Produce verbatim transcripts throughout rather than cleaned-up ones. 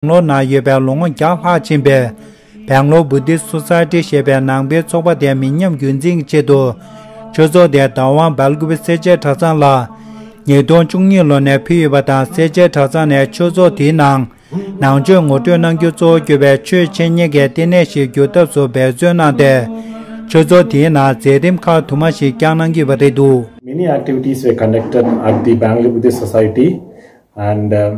སྦེང་ལོར་ནང་ཡོད་པའི་ལོ་ངོ་བརྒྱ་ལྷག་ཕྱིན་པའི་སྦེང་ལོར་བུ་དིསྟ་སོ་སའི་ཊི་ཞེས་པའི་ནང་པའི་ཚོགས་པ་དེ་མི་ཉམས་རྒྱུན་འཛིན་གྱི་ཆེད་དུ། ཆོས་ཚོགས་དེ་ཟླ་བ་སྦེལ་ཀུ་པེ་སེར་བྱེས་གྲྭ་ཚང་ལ་ཉིས་སྟོང་བཅུ་གཉིས་ལོ་ནས་ཕུལ་ཡོད་པ་དང་། སེར་བྱེས་གྲྭ་ཚང་ནས་ཆོས་ཚོགས་དེའི་ནང་ནང་ཆོས་ངོ་སྤྲོད་གནང་རྒྱུ་གཙོ་བོ་གྱུར་པའི་ཆོས་འཆད་ཉན་གྱི་ལྟེ་གནས་ཤིག་འགྱུར་ཐབས་སུ་འབད་བརྩོན་གནང་སྟེ། ཆོས་ཚོགས་དེའི་ནང་མཛད་རིམ་ཁག་དུ་མ་ཞིག་བསྐྱངས་གནང་གི་ཡོད་པ་རེད་འདུག། Many activities were conducted at the Bangalore Buddhist Society, and, um,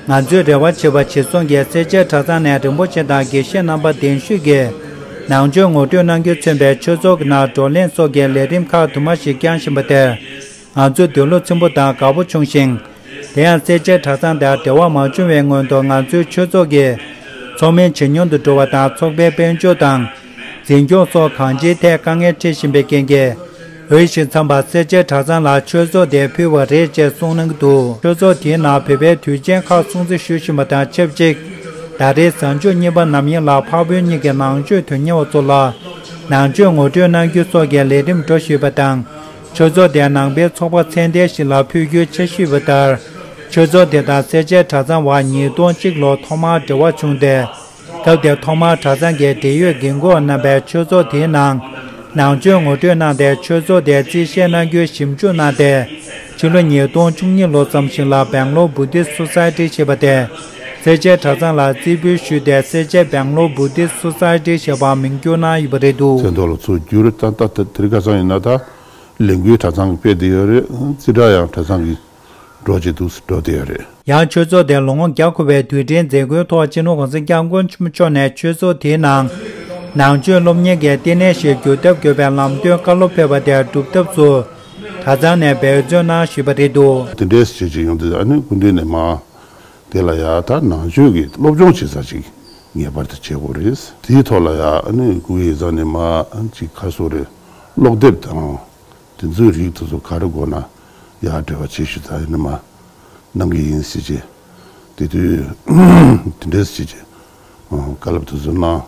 ང་ཚོས་རེ་བ་བྱེད་པ་གཞིར་བཟུང་གིས་སེར་བྱེས་གྲྭ་ཚང་ནས་རིན་པོ་ཆེ་དང་དགེ་བཤེས་རྣམ་པ་གདན་ཞུས་ཀྱིས་ནང་ཆོས་ངོ་སྤྲོད་གནང་རྒྱུས་མཚོན་པའི་ཆོས་ཚོགས་ཀྱི་ནང་བགྲོ་གླེང་སོགས་ཀྱི་ལས་རིམ་ཁག་དུ་མ་ཞིག་བསྐྱངས་བཞིན་པ་དེར། ང་ཚོ་འདོད་བློ་ཚིམ་པོ་དང་དགའ་པོ་བྱུང་ཞིང་། དེ་ཡང་སེར་བྱེས་གྲྭ་ཚང་དང་འབྲེལ་བ་མ་བྱུང་བའི་སྔོན་དུ་ང་ཚོའི་ཆོས་ཚོགས་ཀྱི་ཚོགས་མི་ཇེ་ཉུང་དུ་འགྲོ་བ་དང་། ཚོགས་པའི་དཔལ་འབྱོར་དང་འཛིན་སྐྱོང་སོགས་གང་ཅིའི་ཐད་དཀའ་ངལ་འཕྲད་བཞིན་པའི་རྐྱེན་གྱིས། འོས་ཤིང་འཚམས་པར་སེར་བྱེས་གྲྭ་ཚང་ལ་ཆོས་ཚོགས་དེ་ཕུལ་བ་རེད་ཅེས་གསུངས་གནང་གི་འདུག། ཆོས་ཚོགས་དེའི་ནང་བོད་པའི་དུས་ཆེན་ཁག་སྲུང་བརྩི་ཞུ་བཞིན་པ་དང་ཆབས་ཅིག། ཟླ་རེའི་གཟའ་མཇུག་གཉིས་པ་ནམ་ཡིན་ལ་འཕགས་བོད་གཉིས་ཀྱི་ནང་ཆོས་དོན་གཉེར་བ་ཚོ་ལ་ནང་ཆོས་ངོ་སྤྲོད་གནང་རྒྱུ་སོགས་ཀྱི་ལས་རིམ་འགྲོ་བཞིན་ཡོད་པ་དང་། ཆོས་ཚོགས་དེ་ནང་པའི་ཚོགས་པ་ཚད་ལྡན་ཞིག་ལ་ཕུལ་རྒྱུའི་འཆར་གཞི་ཡོད་པ་ལྟར། ཆོས་ཚོགས་དེ་དང་སེར་བྱེས་གྲྭ་ཚང་བར་ཉིས་སྟོང་གཅིག་ལོར་ཐོག་མར་འབྲེལ་བ་བྱུང་སྟེ། སྐབས་དེར་ཐོག་མར་གྲྭ་ཚང་གི་འབྲེལ་ཡོད་འགན་འཁུར་བ་རྣམ་པས་ཆོས་ཚོགས་དེའི་ནང་ནང་ཆོས་ངོ་སྤྲོད་གནང་སྟེ། ཆོས་ཚོགས་དེ་རྩིས་བཤེར་གནང་རྒྱུའི་ཞིབ་འཇུག་གནང་སྟེ། ཕྱི་ལོ་ཉིས་སྟོང་བཅུ་གཉིས་ལོ་ཙམ་ཞིག་ལ་Bangalore Buddhist Society ཞེས་པ་དེ་སེར་བྱེས་གྲྭ་ཚང་ལ་རྩིས་འབུལ་ཞུས་ཏེ། སེར་བྱེས་Bangalore Buddhist Society ཞེས་པར་མིང་བསྒྱུར་གནང་ཡོད་པ་རེད་འདུག། ཚོགས་འདུ་ལ་ཚུར་བསྒྱུར། ད་ལྟ་དེ་རིང་ཁ་སང་ཡིན་ན་ད་ལས་འགུལ་གྲྭ་ཚང་གིས་སྤེལ་བསྡད་ཡོད་རེད། རྩིས་ཁྲ་ཡང་གྲྭ་ཚང་གིས་འགྲོ་བྱེད་འདུག་སེ་འགྲོ་བསྡད་ཡོད་རེད། ཡང་ཆོས་ཚོགས་དེ་ལོ་ངོ་བརྒྱ་འཁོར་བའི་དུས་དྲན་མཛད་སྒོའི་ཐོག་སྤྱི་ནོར་༸གོང་ས་༸སྐྱབས་མགོན་ཆེན་པོ་མཆོག་ནས་ཆོས་ཚོགས་དེའི་ནང་ནང་ཆོས་སློབ་གཉེར་གྱི་ལྟེ་གནས་ཤིག་འགྱུར་ཐབས་དགོས་པའི་ལམ་སྟོན་བཀའ་སློབ་ཕེབས་པ་དེ་སྒྲུབ་ཐབས་སུ་གྲྭ་ཚང་ནས་འབད་བརྩོན་གནང་ཞུས་པ་རེད་འདུག། དེ་འདྲའི་བྱས་ཅིག་ཡོང་དུས། ཨ་ནི་སྐུ་མདུན་ནས་མར་དེ་ལ་ཡ་ད་ནང་ཆོས་ཀྱི་སློབ་སྦྱོང་བྱེད་ས་ཅིག་ངེས་པར་དུ་བྱེད་དགོས་རེད། དེའི་ཐོག་ལ་ཡ་ཨ་ནི་སྐུ་ངོ་ཡིག་ཚང་ནས་མར་ཅིག་ཁ་གསོ་རེད། ཀློག་དེབ་དང་དེ་ཚོའི་རིགས་དེ་ཚོ་ག་རེ་དགོས་ན་ཡར་འབྲེལ་བ་བྱེད་ཞུ་ད་ཡིན་ན་མར་གནང་གི་ཡིན་ཟེར་བྱས། དེ་དུས་དེ་འདྲས་ཟེར་བྱས་བཀའ་སློབ་དེ་ཚོ་གནང་།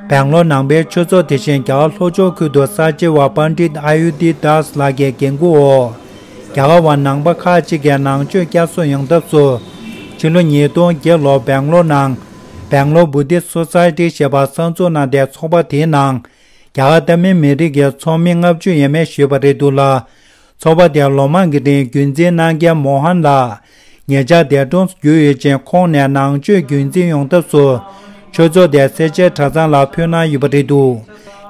སྦེང་ལོར་ནང་པའི་ཆོས་ཚོགས་དེ་བཞིན་རྒྱ་གར་ལྷོ་ཕྱོགས་ཁུལ་དུ་གསར་བརྗེ་བ་པཎྜི་ཏ་ཨ་ཡུ་དྷི་དཱས་ལགས་ཀྱི་འགན་འཁུར་འོག་རྒྱ་གར་བ་ནང་པ་ཁག་ཅིག་གིས་ནང་ཆོས་བསྐྱར་གསོ་ཡོང་ཐབས་སུ། ཕྱི་ལོ་ཉིས་སྟོང་བརྒྱད་ལོར་སྦེང་ལོར་ནང་Bangalore Buddhist Society ཞེས་པ་གསར་འཛུགས་གནང་སྟེ། ཚོགས་པ་དེའི་ནང་རྒྱ་གར་ཏ་མིལ་མི་རིགས་ཀྱི་ཚོགས་མི་ལྔ་བཅུ་ཡས་མས་ཞུས་པ་རེད་འདུག་ལ། ཚོགས་པ་དེར་ལོ་མང་གི་རིང་རྒྱུན་འཛིན་གནང་མཁན་མོ་ཧན་ལགས་ཉེ་ཆར་འདས་གྲོངས་སུ་གྱུར་ཡོད་ཅིང་། ཁོང་ནས་ནང་ཆོས་རྒྱུན་འཛིན་ཡོང་ཐབས་སུ་ཆོས་ཚོགས་དེ་སེར་བྱེས་གྲྭ་ཚང་ལ་ཕུལ་གནང་ཡོད་པ་རེད་འདུག།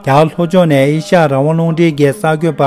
རྒྱ་གར་ལྷོ་ཕྱོགས་ནས་ཨེ་ཤ་ཡ་རང་དབང་རླུང་འཕྲིན་གྱི་གསར་འགོད་པ་